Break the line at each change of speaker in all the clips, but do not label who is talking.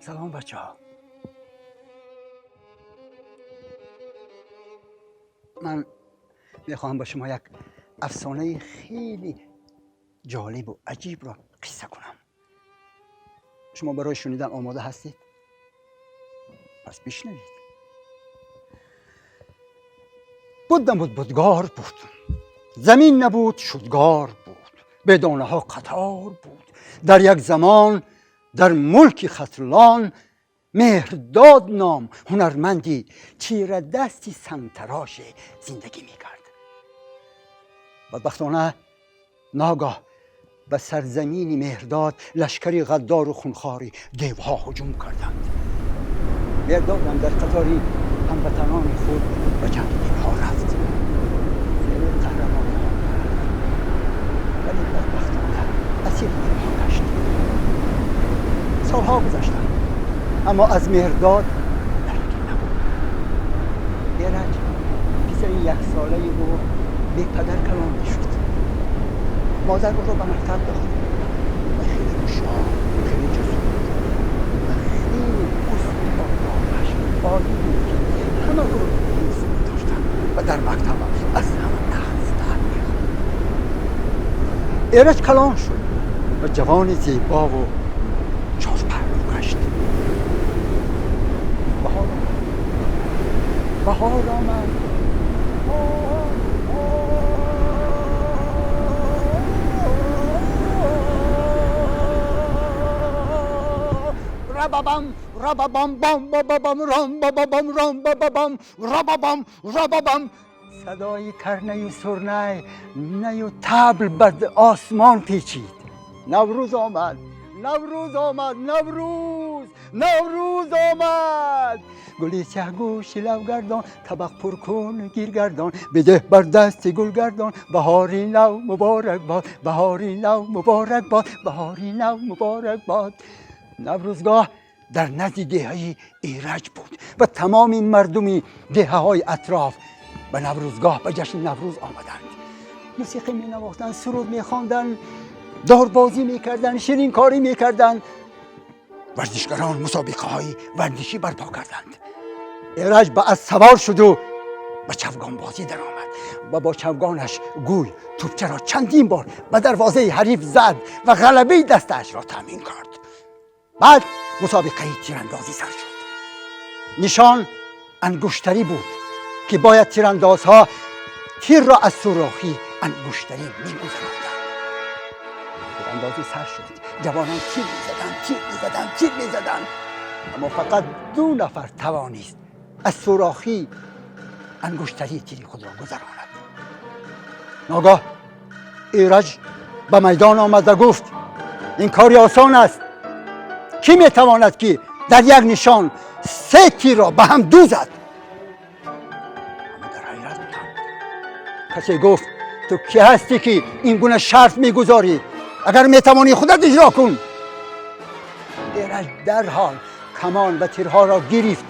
Салом, бачаҳо. Ман мехоҳам ба шумо як афсонаи хеле ҷолибу аҷибро қисса кунам. Шумо барои шунидан омода ҳастед? Пас бишнавед. Буд набуд, будгор буд, замин набуд, шудгор буд, бедонаҳо қатор буд. Дар як замон дар мулки Хатлон Меҳрдод ном ҳунарманди чирадасти сангтароше зиндагӣ мекард. Бадбахтона, ногоҳ ба сарзамини Меҳрдод лашкари ғаддору хунхори девҳо ҳуҷум карданд. Меҳрдодам дар қатори ҳамватанони худ ба ҷанги девҳо рафт. Хеле қаҳрамониҳо кард, вале бадбахтона асири девҳо гашт. Солҳо гузаштанд, аммо аз Меҳрдод дарке набуд. Эраҷ, писари яксолаи ӯ, бепадар калон мешуд. Модар ӯро ба мактаб дод ва хеле ҳушёр, хеле ҷасур ва хеле устодонаш олӣ буд, ки ҳама ӯро дӯст медоштанд ва дар мактаб аз ҳама нағзтар мехонд. Эраҷ калон шуд ва ҷавони зебову чорпаҳлӯ гашт. Баҳор омад, баҳор омад. Рабабам, рабабам, бам, бабабам, рам, бабабам, рам, бабабам, рабабам, рабабам. Садои карнаю сурнай, наю табл ба осмон печид. Наврӯз омад, Наврӯз омад, Наврӯз, Наврӯз омад. Гули сиҳгӯши лавгардон, табақ пур кун, гиргардон, бидеҳ бар дасти гулгардон. Баҳори нав муборак бод, баҳори нав муборак бод, баҳори нав муборак бод. Наврӯзгоҳ дар назди деҳаи Эраҷ буд ва тамоми мардуми деҳаҳои атроф ба наврӯзгоҳ, ба ҷашни Наврӯз омаданд. Мусиқӣ менавохтанд, суруд мехонданд, дорбозӣ мекарданд, ширинкорӣ мекарданд. Варзишгарон мусобиқаҳои варзишӣ барпо карданд. Эраҷ ба асп савор шуду ба чавгонбозӣ даромад ва бо чавгонаш гӯй тӯпчаро чандин бор ба дарвозаи ҳариф зад ва ғалабаи дастаашро таъмин кард. Баъд мусобиқаи тирандозӣ сар шуд. Нишон ангуштарӣ буд, ки бояд тирандозҳо тирро аз сӯрохи ангуштарӣ мегузаронданд. Тирандозӣ сар шуд. Ҷавонон тир мезаданд, тир мезаданд, тир мезаданд, аммо фақат ду нафар тавонист аз сӯрохи ангуштарӣ тири худро гузаронад. Ногоҳ Эраҷ ба майдон омад ва гуфт: «Ин кори осон аст. Кӣ метавонад, ки дар як нишон се тирро ба ҳам дузад?» Ҳама дар ҳайрат буданд. Касе гуфт: «Ту кӣ ҳастӣ, ки ин гуна шарт мегузорӣ? Агар метавонӣ, худат иҷро кун». Эраҷ дарҳол камон ва тирҳоро гирифт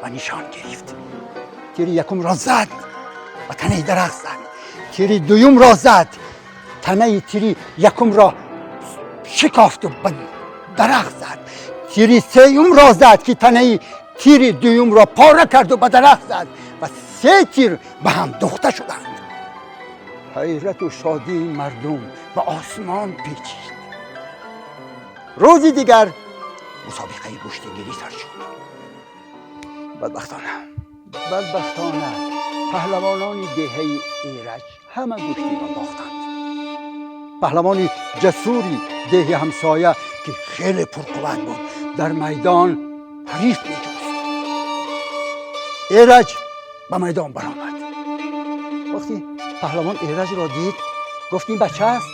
ва нишон гирифт. Тири якумро зад, ба танаи дарахт зад. Тири дуюмро зад, танаи тири якумро шикофту ба дарахт зад. Тири сеюмро зад, ки танаи тири дуюмро пора карду ба дарахт зад ва се тир ба ҳам духта шуданд. Ҳайрату шодии мардум ба осмон печид. Рӯзи дигар мусобиқаи гӯштигирӣ сар шуд. Бадбахтона, бадбахтона, паҳлавонони деҳаи Эраҷ ҳама гӯштиро бохтанд. Паҳлавони ҷасури деҳи ҳамсоя, ки хеле пурқувват буд, дар майдон ҳариф меҷуст. Эраҷ ба майдон баромад. Вақте паҳлавон Эраҷро дид, гуфт: «Ин бача аст,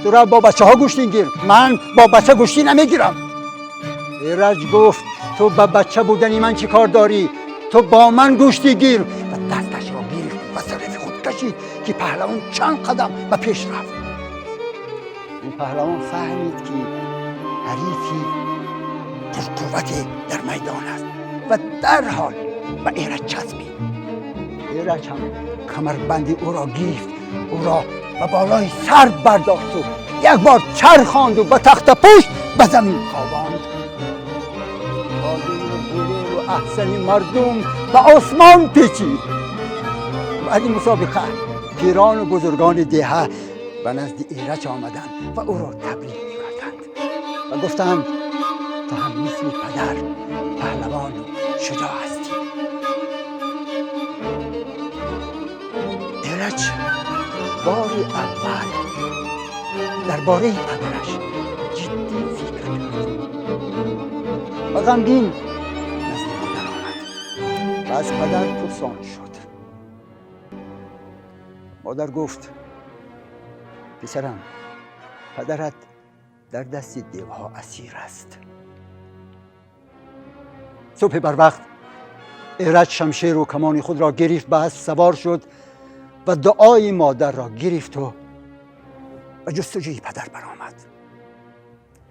ту рав, бо бачаҳо гӯштин гир, ман бо бача гӯштӣ намегирам». Эраҷ гуфт: «Ту ба бача будани ман чӣ кор дорӣ? Ту бо ман гӯштӣ гир». Ва дасташро гирифт, ба тарафи худ кашид, ки паҳлавон чанд қадам ба пеш рафт. Ин паҳлавон фаҳмид, ки ҳарифи пурқуввате дар майдон аст, ва дарҳол ба Эраҷ часпид. Эраҷ ҳам камарбанди ӯро гирифт, ӯро ба болои сар бардошту як бор чархонду ба тахтапушт ба замин хобонд. таҳсини мардум ба осмон печид. Баъди мусобиқа пирону бузургони деҳа ба назди Эраҷ омаданд ва ӯро табрик мекарданд ва гуфтанд: ту ҳам мисли падар паҳлавону шуҷоъ ҳастӣ. Эраҷ бори аввал дар бораи падараш ҷиддӣ фикр кард ва ғамгин назди модар омад ва аз падар пурсон шуд. Модар гуфт: писарам, падарат дар дасти девҳо асир аст. Субҳи барвақт Эраҷ шамшеру камони худро гирифт, ба асп савор шуд ва дуои модарро гирифту ба ҷустуҷӯи падар баромад.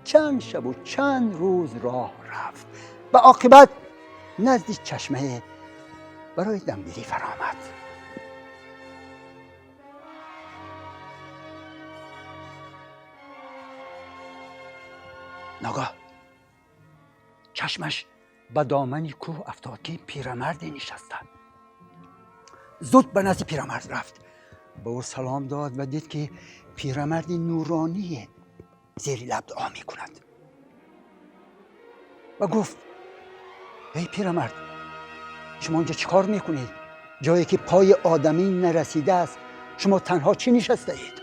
Чанд шабу чанд рӯз роҳ рафт ва оқибат назди чашмае барои дамгирӣ фаромад. Ногоҳ чашмаш ба домани кӯҳ афтод, ки пирамарде нишаста. Зуд ба назди пирамард рафт, ба ӯ салом дод ва дид, ки пирамарди нуроние зери лаб дуо мекунад ва гуфт: эй пирамард, шумо инҷо чӣ кор мекунед? Ҷое ки пои одамӣ нарасидааст, шумо танҳо чӣ нишастаед?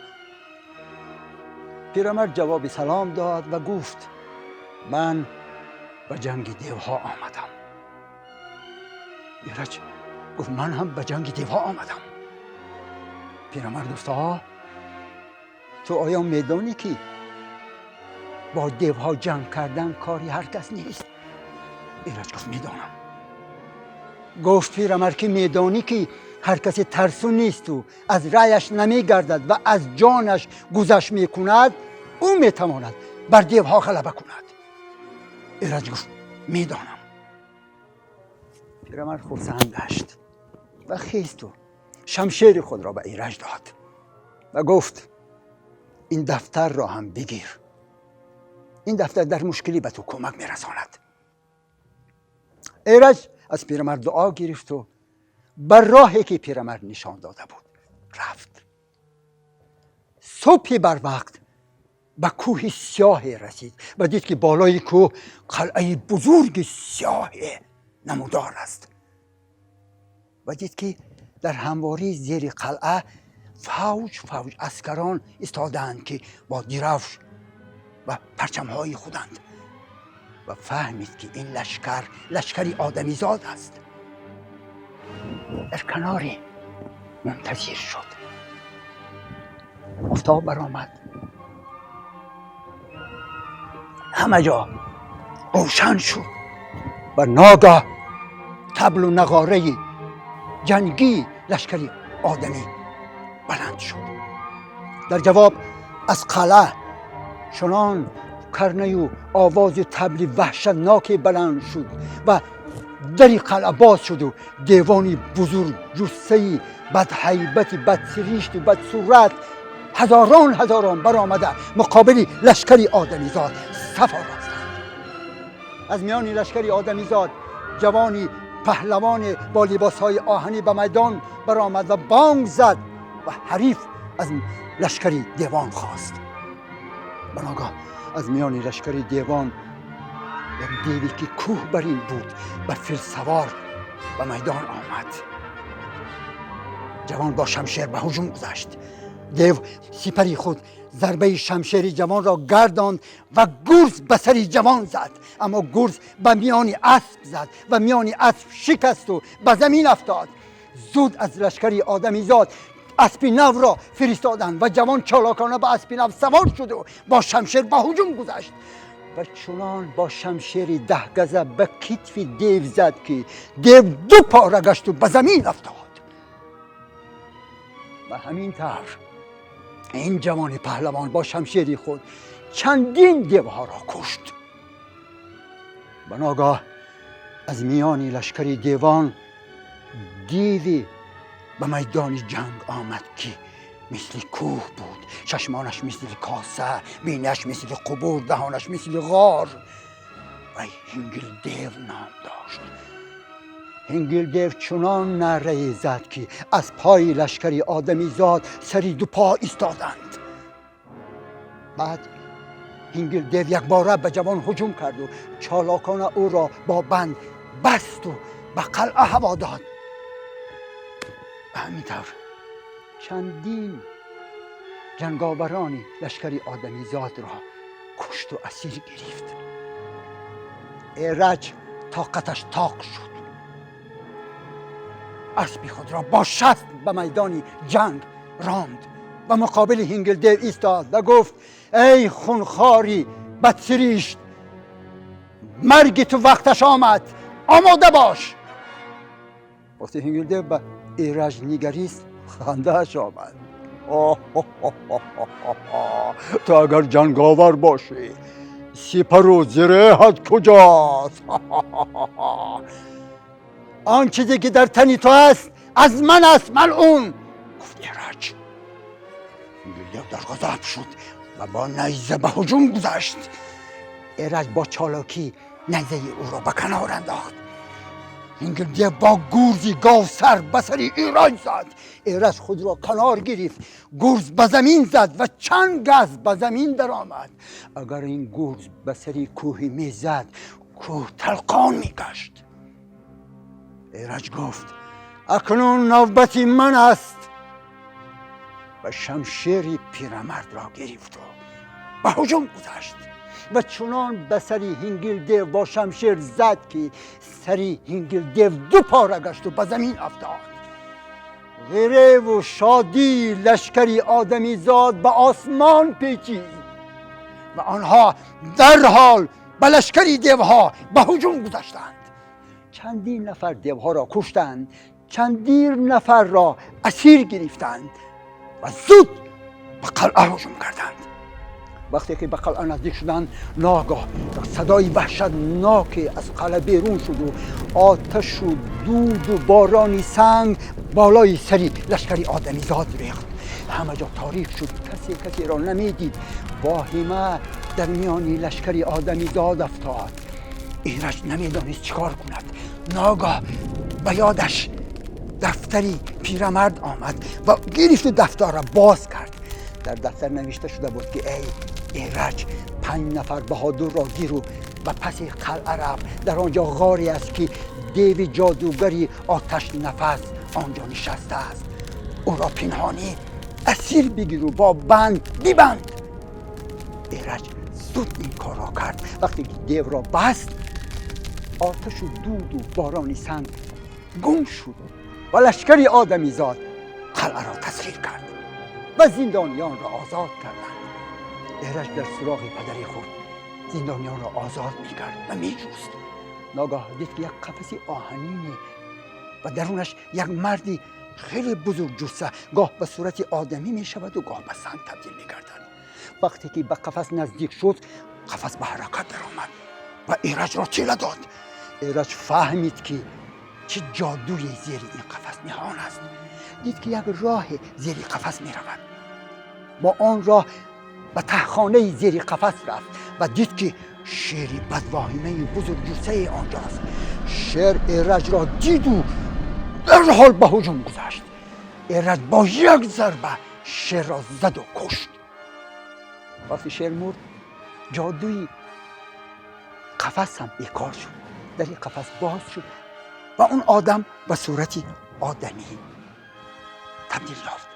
Пирамард ҷавоби салом дод ва гуфт: ман ба ҷанги девҳо омадам. Эраҷ гуфт: ман ҳам ба ҷанги девҳо омадам. Пирамард гуфт: ту оё медонӣ, ки бо девҳо ҷанг кардан кори ҳар кас нест? Эраҷ гуфт: медонам. Гуфт пирамард: ки медонӣ, ки ҳар касе тарсу несту аз раъяш намегардад ва аз ҷонаш гузашт мекунад, ӯ метавонад бар девҳо ғалаба кунад. Эраҷ гуфт: медонам. Пирамард хурсанд гашт ва хесту шамшери худро ба Эраҷ дод ва гуфт: ин дафтарро ҳам бигир, ин дафтар дар мушкилӣ ба ту кӯмак мерасонад. Эраҷ аз пирамард дуо гирифту бар роҳе ки пирамард нишон дода буд рафт. Субҳи барвақт ба кӯҳи сиёҳе расид ва дид, ки болои кӯҳ қалъаи бузурги сиёҳе намудор аст ва дид, ки дар ҳамвории зери қалъа фавҷ фавҷ аскарон истодаанд, ки бо дирафш ва парчамҳои худанд, ва фаҳмид, ки ин лашкар лашкари одамизод аст. Дар каноре мунтазир шуд. Офтоб баромад, ҳама ҷо рӯшан шуд ва ногоҳ таблу нағораи ҷангии лашкари одамӣ баланд шуд. Дар ҷавоб аз қалъа чунон карнаю овози табли ваҳшатноке баланд шуд ва дари қалъа боз шуду девони бузург ҷуссаи бадҳайбати бадсиришту бадсурат ҳазорон ҳазорон баромада муқобили лашкари одамизод саф оростанд. Аз миёни лашкари одамизод ҷавони паҳлавоне бо либосҳои оҳанӣ ба майдон баромад ва бонг зад ва ҳариф аз лашкари девон хост. ба ногоҳ аз миёни лашкари девон як деве, ки кӯҳ бар ин буд, ба филсавор ба майдон омад. Ҷавон бо шамшер ба ҳуҷум гузашт. Дев сипари худ зарбаи шамшери ҷавонро гардонд ва гурз ба сари ҷавон зад, аммо гурз ба миёни асп зад ва миёни асп шикасту ба замин афтод. Зуд аз лашкари одамизод аспи навро фиристоданд ва ҷавон чолокона ба аспи нав савор шуду бо шамшер ба ҳуҷум гузашт ва чунон бо шамшери 10 газа ба китфи дев зад, ки дев ду пора гашту ба замин афтод. Ба ҳамин тавр ин ҷавони паҳлавон бо шамшери худ чандин девҳоро кушт. ба ногоҳ аз миёни лашкари девон деви ба майдони ҷанг омад, ки мисли кӯҳ буд, чашмонаш мисли коса, бинаш мисли қубур, даҳонаш мисли ғор ва Ҳингил дев ном дошт. Ҳингилдев чунон наърае зад, ки аз пои лашкари одамизод сари ду по истоданд. Баъд Ҳингилдев якбора ба ҷавон ҳуҷум карду чолокона ӯро бо банд басту ба қалъа ҳаво дод. Ба ҳамин тавр чандин ҷанговарони лашкари одамизодро кушту асир гирифт. Эраҷ тоқаташ тоқ шуд, аспи худро бо шаст ба майдони ҷанг ронд, ба муқобили Ҳингилдев истод ва гуфт: «Эй хунхори бадсиришт, марги ту вақташ омад, омода бош!» Вақте Ҳингилдев ба Эраҷ нигарист, хандааш омад: «Ту агар ҷанговар бошӣ, сипару зиреҳат куҷост? Он чизе ки дар тани ту аст, аз ман аст, малъун!» гуфт Эраҷ. Ҳингилдев дар ғазаб шуд ва бо найза ба ҳуҷум гузашт. Эраҷ бо чолокӣ найзаи ӯро ба канор андохт. Ҳингилдев бо гурзи говсар ба сари Эраҷ зад. Эраҷ худро канор гирифт, гурз ба замин зад ва чанд газ ба замин даромад. Агар ин гурз ба сари кӯҳе мезад, кӯҳ талқон мегашт. Эраҷ гуфт: «Акнун навбати ман аст!» Ва шамшери пирамардро гирифту ба ҳуҷум гузашт ва чунон ба сари Ҳингилдев бо шамшер зад, ки сари Ҳингилдев ду пора гашту ба замин афтод. Ғиреву шодии лашкари одамизод ба осмон печид ва онҳо дарҳол ба лашкари девҳо ба ҳуҷум гузаштанд. Чандин нафар девҳоро куштанд, чандин нафарро асир гирифтанд ва зуд ба қалъа ҳуҷум карданд. Вақте ки ба қалъа наздик шуданд, ногоҳ садои ваҳшатноке аз қалъа берун шуду оташу дуду борони санг болои сари лашкари одамизод рехт. Ҳама ҷо торик шуд, касе касеро намедид. Воҳима дар миёни лашкари одамизод афтод. Эраҷ намедонист чӣ кор кунад. Ногоҳ ба ёдаш дафтари пирамард омад ва гирифту дафтарро боз кард. Дар дафтар навишта шуда буд, ки эй Эраҷ, панҷ нафар баҳодурро гиру ба паси қалъа рав. Дар он ҷо ғоре аст, ки деви ҷодугари оташнафас он ҷо нишастааст. Ӯро пинҳонӣ асир бигиру бо банд бибанд. Эраҷ зуд ин корро кард. Вақте ки девро баст, оташу дуду борони санг гум шуд ва лашкари одамизод қалъаро тасхир кард ва зиндониёнро озод карданд. Эраҷ дар суроғи падари худ зиндониёнро озод мекард ва меҷуст. Ногоҳ дид, ки як қафаси оҳанине ва дарунаш як марди хеле бузургҷусса гоҳ ба сурати одамӣ мешаваду гоҳ ба санг табдил мегардад. Вақте ки ба қафас наздик шуд, қафас ба ҳаракат даромад ва Эраҷро тела дод. Эраҷ фаҳмид, ки чӣ ҷодуе зери ин қафас ниҳон аст. Дид, ки як роҳе зери қафас меравад. Бо он роҳ ба таҳхонаи зери қафас рафт ва дид, ки шери бадвоҳимаи бузургҷуссае онҷост. Шер Эраҷро диду дарҳол ба ҳуҷум гузашт. Эраҷ бо як зарба шерро заду кушт. Вақте шер мурд, ҷодуи қафас ҳам бекор шуд, дари қафас боз шуд ва он одам ба сурати одамӣ табдил ёфт.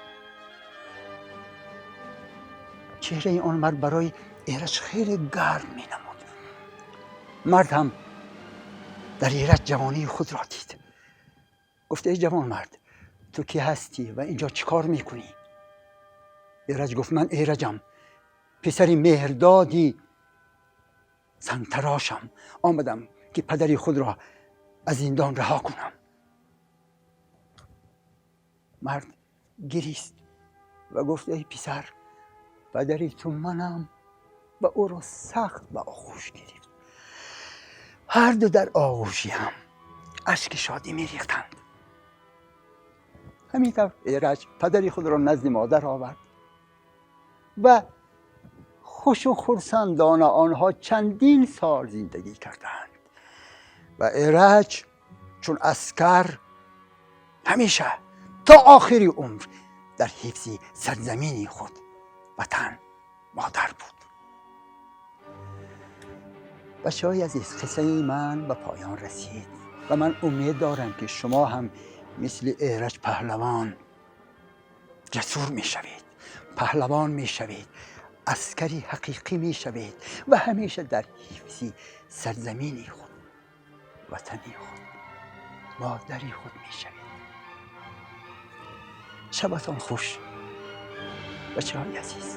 Чеҳраи он мард барои Эраҷ хеле гарм менамуд. Мард ҳам дар Эраҷ ҷавонии худро дид. Гуфт: «Эй ҷавонмард, ту кӣ ҳастӣ ва инҷо чӣ кор мекунӣ?» Эраҷ гуфт: «Ман Эраҷам, писари Меҳрдоди сангтарошам. Омадам, ки падари худро аз зиндон раҳо кунам». Мард гирист ва гуфт: «Эй писар, падари ту манам», ва ӯро сахт ба оғӯш гирифт. Ҳарду дар оғӯши ҳам ашки шодӣ мерехтанд. Ҳамин тавр Эраҷ падари худро назди модар овард ва хушу хурсандона онҳо чандин сол зиндагӣ карданд ва Эраҷ Чун аскар ҳамеша то охири умр дар ҳифзи сарзамини худ, ватан, модар буд. Бачаҳои азиз, қиссаи ман ба поён расид ва ман умед дорам, ки шумо ҳам мисли Эраҷ паҳлавон ҷасур мешавед, паҳлавон мешавед, аскари ҳақиқӣ мешавед ва ҳамеша дар ҳифзи сарзамини худ, ватани худ, модари худ мешавед. Шабатон хуш, бачаҳои азиз.